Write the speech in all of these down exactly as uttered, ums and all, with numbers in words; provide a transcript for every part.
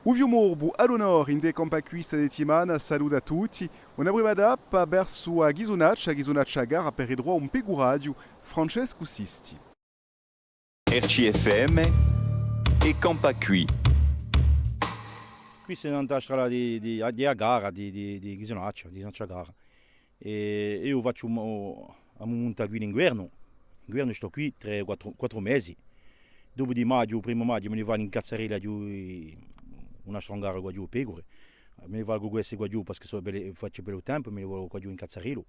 U Fiumorbu à l'onore in È campà quì sta settimana, saluta à tutti. Una prima tappa versu a Ghisunaccia, Ghisunaccia Gara per ritruvà un pecuraghju, Francescu Sisti. R C F M, È campà quì. Quì simu nant'à a strada di, di, di a gara, di, di, di Ghisunaccia, di Ghisunaccia Gara. È eiu facciu, emu muntu quì in inguernu, in inguernu stò quì trè, quattru, quattru mesi. Dopu di maghju, u primu maghju, mi ne vagu in Cazzarellu, aghju una strongara quaghjò, pecure. Mi ne vagu queste quaghjò, perchè sò belle, face bellu tempu, mi ne vagu quaghjò in Cazzarellu.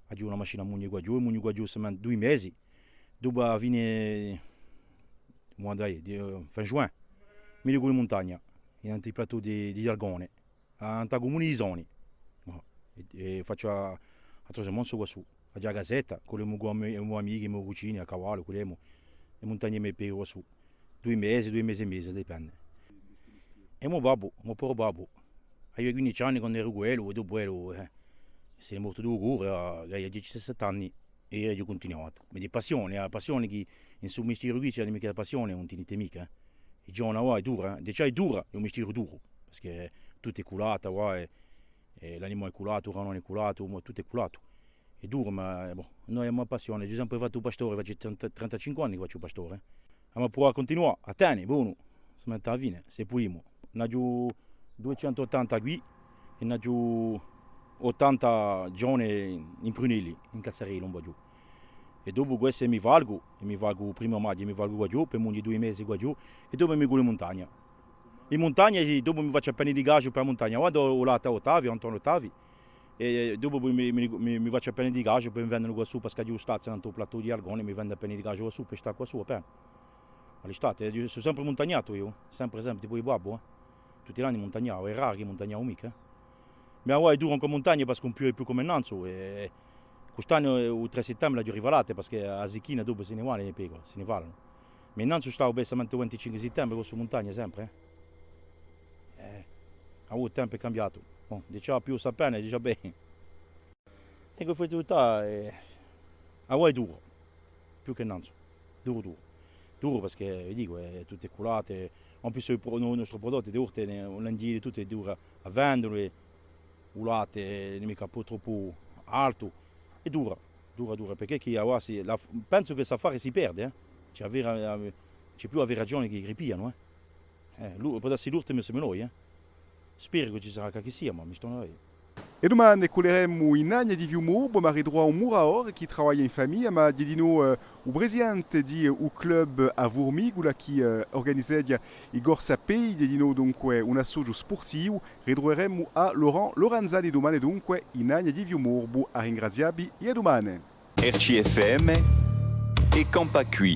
Aghju una machina à mugne quaghjò, è mugnu quaghjò semu dui mesi. Dopu à a fine, quandu hè, di, eh, fin juin, mi ricu in muntagna, in u plateau di, di Algone, à, in a cumuna di Soni. È, è facciu a, a trashumanza quassù, aghju a casetta, cullemu cù i me, i me amichi, i me cucini, à cavallu, cullemu, è muntagnemu quassù. Dui mesi, dui mesi è mezu, dipende. È u mo babbu, u mo poveru babbu, avia quindeci anni quandu eru cù ellu, è dopu ellu, eh, s'hè mortu di u core, avia diciassette anni, è eiu aghju cuntinuatu. Ma di passione, a passione chì in stu mistieru quì ci hè micca passione, ùn tinite micca, eh. I ghjovani avà hè dura, eh. Digià hè dura, hè un mistieru duru, perchè tuttu hè culatu avà, è, è l'animale hè culatu, u granone hè culatu, tuttu hè culatu. Hè duru, ma, eh, bò, noi avemu a passione. Aghju sempre fattu u pastore, face trenta, trentacinque anni chì facciu u pastore. Emu à pruvà à cuntinuà, à tene, bonu, simu à a fine, s'è pudimu. N'aghju duiecentu ottanta quì, è n'aghju ottanta ghjovani in Prunelli, in Cazzarellu, un pocu. È dopu queste mi falgu, è mi falgu u primu maghju, mi falgu quaghjò, per mugne dui mesi quaghjò, è dopu mi colu in muntagna. In muntagna, è dopu mi facciu appena di casgiu per a muntagna. Quandu u latte à Ottavi, Antonio Ottavi, è dopu mi, mi, mi, mi facciu appena di casgiu, per mi vendu quassù, perchè aghju u stazzu nant'à u plateau di Algone, mi vendu appena di casgiu quassù, per stà quassù appena. À l'estate, eh, eiu sò sempre muntagnatu eiu, sempre, sempre, tipo di babbu, eh. Tutti l'anni muntagnava, hè raru chì muntagnava micca, eh. Ma avà hè duru ancu in muntagna, perchè ùn piove più cum'è nanzu, è quist'annu, eh, u trè settembre l'aghju rifalate, perchè a sicchina dopu si ne vanu e pecure, si ne falanu. Ma nanzu stava bè, stamane vinticinque settembre, quì in muntagna sempre, eh. Eh, avà u tempu hè cambiatu. Bon, digià piove appena, digià bè. È chì fai tù, eh, avà hè duru, più chè nanzu, duru, duru. Duru perchè, vi dicu, hè tuttu culatu, in più i pro-, i nostri prudotti, di orte, ne, l'anghjili, tuttu hè duru à vendele, u latte, eh, ùn hè micca po-, troppu altu, hè dura, dura, dura, perchè chì avà si, la, pensu chì st'affare si perde, eh. Ci hè a vera, eh, ci hè più a vera ghjente chì ripiglianu, eh. Eh, lu-, pò dassi l'ultimu simu noi, eh. Speru chì ci sarà qualchissia, ma mi stonu à vede. È dumane culeremu in Agna di Fiumorbu, emu à ritruvà un muraore chì travaglia in famiglia, ma hè dinò, eh, u presidente di, eh, u club A Furmicula chì, eh, urganizeghja i corse à pedi, hè dinò dunque un associu spurtivu. Ritruveremu à Laurent Lorenzani dumane dunque in Agna di Fiumorbu, à ringrazià vi è à dumane. R C F M, È campà quì.